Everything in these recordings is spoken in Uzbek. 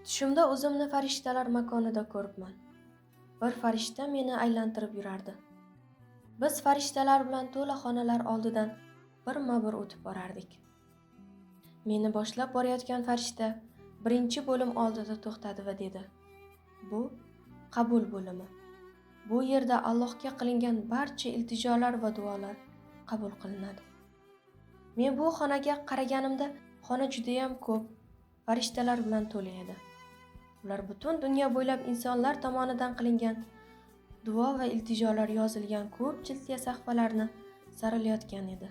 Tushimda o'zimni farishtalar makonida ko'ribman. Bir farishta meni aylantirib yurardi. Biz farishtalar bilan to'la xonalar oldidan birma-bir o'tib borardik. Meni boshlab borayotgan farishta birinchi bo'lim oldida to'xtadi va dedi: "Bu qabul bo'limi. Bu yerda Allohga qilingan barcha iltijolar va duolar qabul qilinadi." Men bu xonaga qaraganimda xona juda ham ko'p farishtalar bilan to'la edi. Ular butun dunyo bo'ylab insonlar tomonidan qilingan duo va iltijolar yozilgan ko'p jildli sahifalarni saralayotgan edi.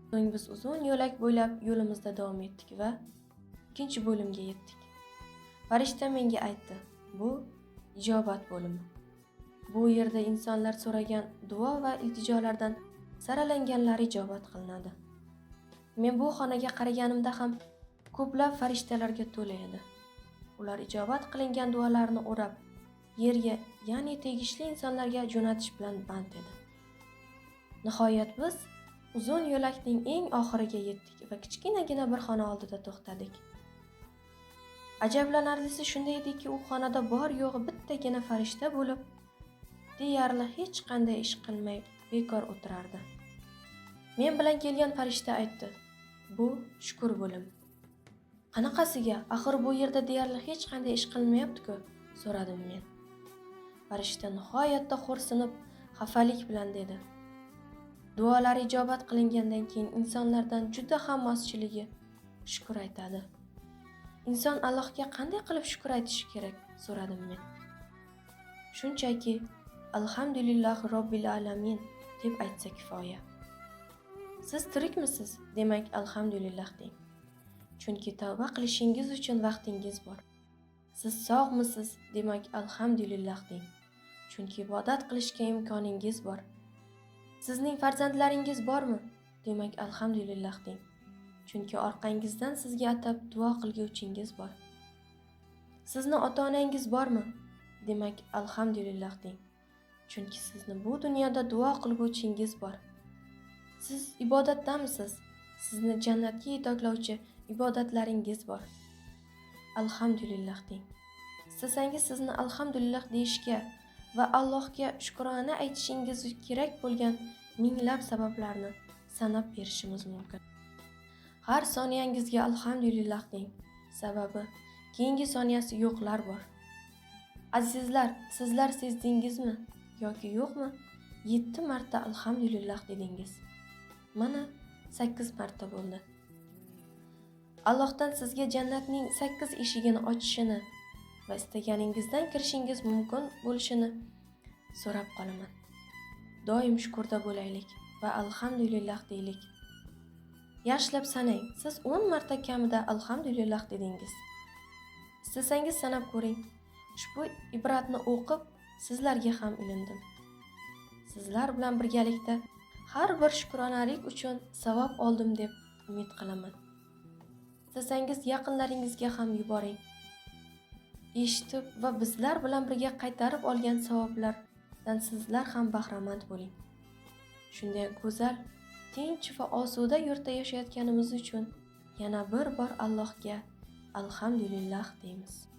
So'ng biz uzun yo'lak bo'ylab yo'limizda davom etdik va ikkinchi bo'limga yetdik. Farishta menga aytdi: "Bu ijobat bo'limi. Bu yerda insonlar so'ragan duo va iltijolardan saralanganlari ijobat qilinadi." Men bu xonaga qaraganimda ham ko'plab farishtalarga to'la edi. Ular ijobat qilingan duolarni o'rab, yerga, ya'ni tegishli insonlarga jo'natish bilan band edi. Nihoyat biz uzun yo'lakning eng oxiriga yetdik va kichkinagina bir xona oldida to'xtadik. Ajablanarlisi shunda ediki, u xonada bor yo'g'i bittagina farishta bo'lib, deyarli hech qanday ish qilmay bekor o'tirardi. Men bilan kelgan farishta aytdi: "Bu shukr bo'limi." "Qanaqasiga? Axir bu yerda deyarli hech qanday ish qilinmayapti-ku?" so'radim men. Farishta nihoyatda xo'rsinib, xafalik bilan dedi: "Duolar ijobat qilingandan keyin insonlardan juda ham ozchiligi shukr aytadi." "Inson Allohga qanday qilib shukr aytishi kerak?" so'radim men. "Shunchaki Alhamdulillah robbil alamin deb aytsa kifoya. Siz tirikmisiz? Demak, alhamdulillah deng. Chunki tavba qilishingiz uchun vaqtingiz bor. Siz sog'misiz? Demak, alhamdulillah deng. Chunki ibodat qilishga imkoningiz bor. Sizning farzandlaringiz bormi? Demak, alhamdulillah deng. Chunki orqangizdan sizga atab duo qilguvchingiz bor. Sizni ota-onangiz bormi? Demak, alhamdulillah deng. Chunki sizni bu dunyoda duo qilguvchingiz bor. Siz ibodatdamisiz? Sizni jannatga yetaklovchi ibodatlaringiz bor. Alhamdulillah deng. Istasangiz sizni alhamdulillah deyishga va Allohga shukrona aytishingiz kerak bo'lgan minglab sabablarni sanab berishimiz mumkin. Har soniyangizga alhamdulillah deng. Sababi keyingi soniyasi yo'qlar bor. Azizlar, sizlar sezdingizmi yoki yo'qmi? 7 marta alhamdulillah dedingiz. Mana 8 marta bo'ldi. Allohdan sizga jannatning 8 eshigini ochishini va istaganingizdan kirishingiz mumkin bo'lishini so'rab qolaman. Doim shukurda bo'laylik va alhamdulillah deylik. Yaxshilab sanang, siz 10 marta kamida alhamdulillah dedingiz. Istasangiz sanab ko'ring. Ushbu ibratni o'qib, sizlarga ham ilindim. Sizlar bilan birgalikda har bir shukronalik uchun savob oldim deb umid qilaman. Istasangiz yaqinlaringizga ham yuboring. Eshitib va bizlar bilan birga qaytarib olgan savoblardan sizlar ham bahramand bo'ling. Shunday go'zal, tinch va osuda yurtda yashayotganimiz uchun yana bir bor Allohga alhamdulillah deymiz.